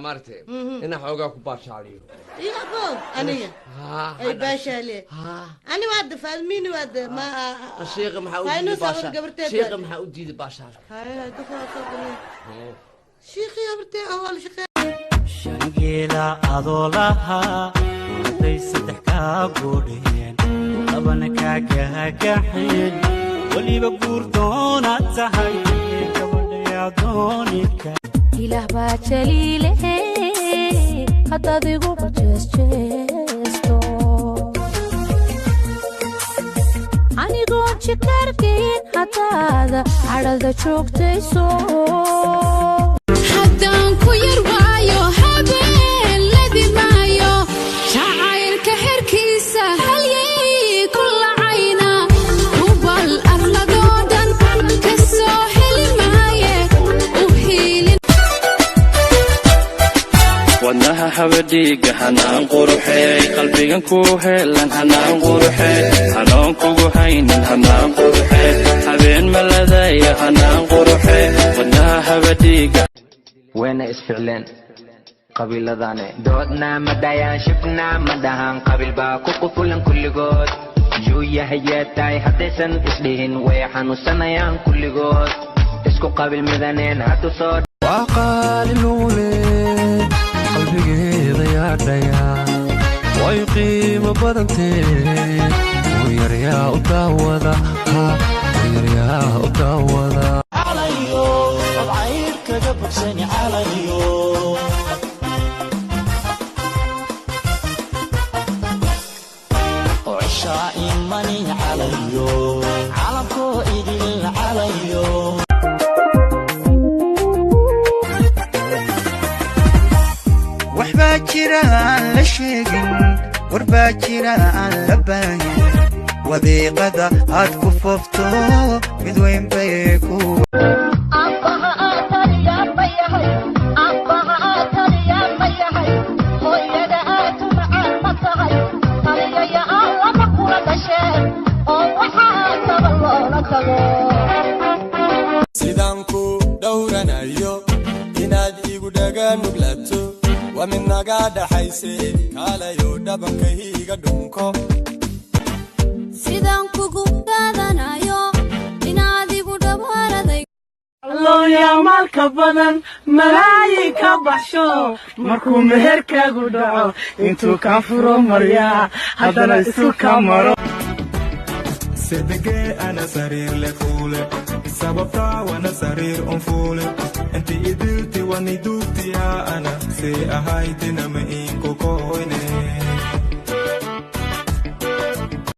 Maaragtay inaan xoogaa ku baashaaliyo. Iyabo aniga ay baashaale, ani waa dafaadmiini, waa de ma. Shiiqa maxaa u diiday baashaal? Shiiqa maxaa u diiday baashaalka? Shiiqii habartee awal shaqee. Shangeela adoo lahaa hadday saddex kaa goodheen, labana kaa gahagaxeen, weliba guur doonaad tahay gabadhayaa doonika. Ilaah baa jaliile haddaad iguba jeesjeesto, anigoon jikargayn haddaada cadhada joogtayso. Haddaan ku yar waayo habeen ladi maayo, jacaylka xerkiisa halyay ku lacayna, hubal arladoo dhan ka soo heli maaye u hiilin. Wadnaha habadhiiga hanaan quruxee, qalbigan ku heelan hanaan quruxee, hanoon kugu haynin hanaan quruxee, habeen maladaya hanaan quruxee, wadnaha habadhiiga. Wayna isficleen qabiiladane, doodna ma dhayaan, shibna ma dhahan, qabiil baa ku qufulan kulligood. Yuu yahayee tahay haddaysan isdhihin, way xanuunsanayaan kulligood, isku qabiil midaneen haddu soo. Waa qaali luule, qalbigeeda yaadhaya, way qiimo badantee, yaryaa u daawada, ha yaryaa u daawada. Cayr kaga bogsani calayo oo cishaa imani calayo, calamkoo idil calayo. Waxbaa jira aan la sheegin, warbaa jira aan la baahin, wadiiqada aad ku foofto mid weyn bay ku. Sidaan ku dhowranayo inaad igu dhaga nuglato waa mid naga dhaxayse, kaalayo dhabankayga dhunko. Sidaan kugu dhaadanayo inaad igu dhawaaraday. Looyaa maalka badan malaayin ka baxsho, markuu meherkaagu dhaco intuu kaa furo maryaa haddana isu ka maro. Sedege ana sariir le fuule, sababtaa wana sariir un fuule, inti idilti wani duugtiyaa, ana see ahaytinama inkokoyne.